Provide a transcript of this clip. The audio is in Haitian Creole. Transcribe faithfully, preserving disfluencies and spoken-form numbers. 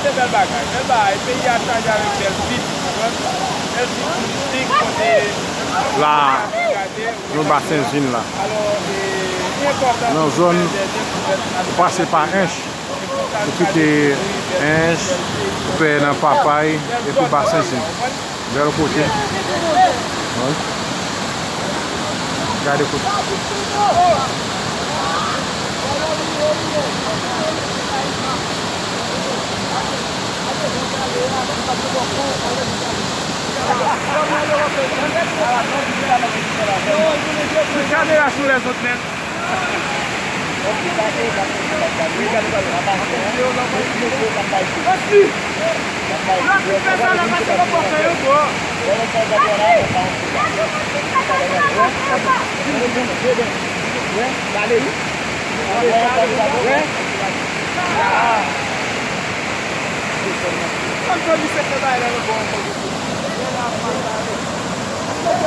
Se bèl bagay, bèl bagay. Peyi a chaje avèk bèl vit, ou konprann? Bèl vit touristik, kote la, nou ba Sen Jin la. Nan zòn, ou pase pa Ench, ou kite Ench, ou fè nan Papay, epi ou ba Sen Jin. Bèl kote. Wi. Gade kote. Tout kamera sou lèzòt, men.